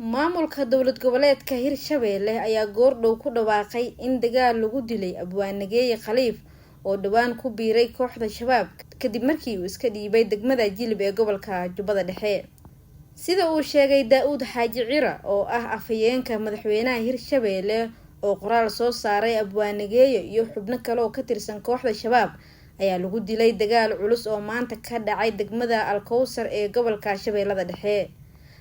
Maamulka dowlad goboleedka Hirshabeelle ayaa goordhow ku dhawaaqay in dagaal lagu dilay Abwaan Nageeye Khaliif oo dhowaan ku biiray kooxda Shabaab kadib markii uu iska dhiibay degmada Jilib ee gobolka Jubbada Dhexe. Sida uu sheegay Daa-uud Xaaji Cira oo ah afhayeenka madaxweynaha Hirshabeelle oo qoraal soo saaray, Abwaan Nageeye iyo xubno kale oo ka tirsan kooxda Shabaab ayaa lagu dilay dagaal culus oo maanta ka dhacay degmada Alkowsar ee gobolka Shabeellada Dhexe.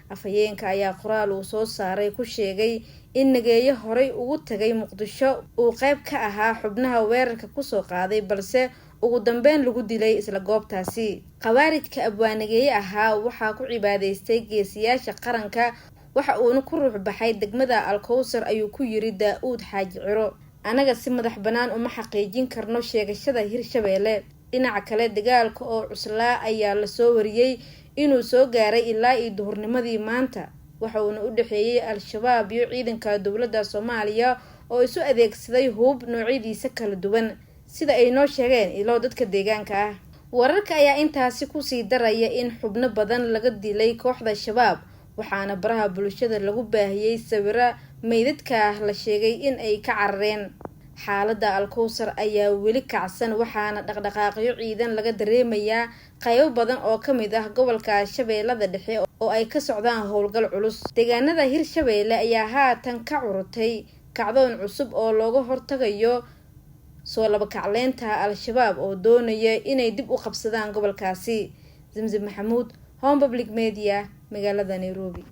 Afhayeenka ayaa qoraal uu soo saaray ku sheegay in Nageeye horey ugu tagay Muqdisho uu qayb ka ahaa xubnaha weerarka kusoo qaaday, balse ugu dambeyn lagu dilay isla goobtaasi. Khawaarijka Abwaan Nageeye ahaa waxaa ku cibaadeystay geesiyaasha qaranka, waxa uuna ku ruux baxay degmada Alkowsar, ayuu ku yiri Daa-uud Xaaji Ciro. Anaga si madax bannaan uma xaqiijin karno sheegashada Hirshabeelle. Dhinaca kale, dagaalka oo cuslaa ayaa lasoo wariyey inuu soo gaaray ilaa iyo duhurnimadii maanta, waxa uuna u dhexeeyey Al-Shabaab iyo ciidanka dowladda Soomaaliya oo isu adeegsaday hub noocyadiisa kala duwan, sida ay noo sheegeen ilo dadka deegaanka ah. Wararka ayaa intaasi kusii daraya in xubno badan laga dilay kooxda Shabaab, waxaana baraha bulshada lagu baahiyey sawiro meydadka ah la sheegay in ay ka carareen. Xaaladda Alkowsar ayaa weli kacsan, waxaana dhaqdhaqaaqyo ciidan laga dareemayaa qaybo badan oo ka mid ah gobolka Shabeellada Dhexe oo ay ka socdaan howlgal culus. Deegaanada Hirshabeelle ayaa haatan ka curutay kacdoon cusub oo looga hortagayo soo labakacleynta Al-Shabaab oo doonaya inay dib u qabsadaan gobolkaasi. Zamzam Maxamuud, Home Public Media, magaalada Nairobi.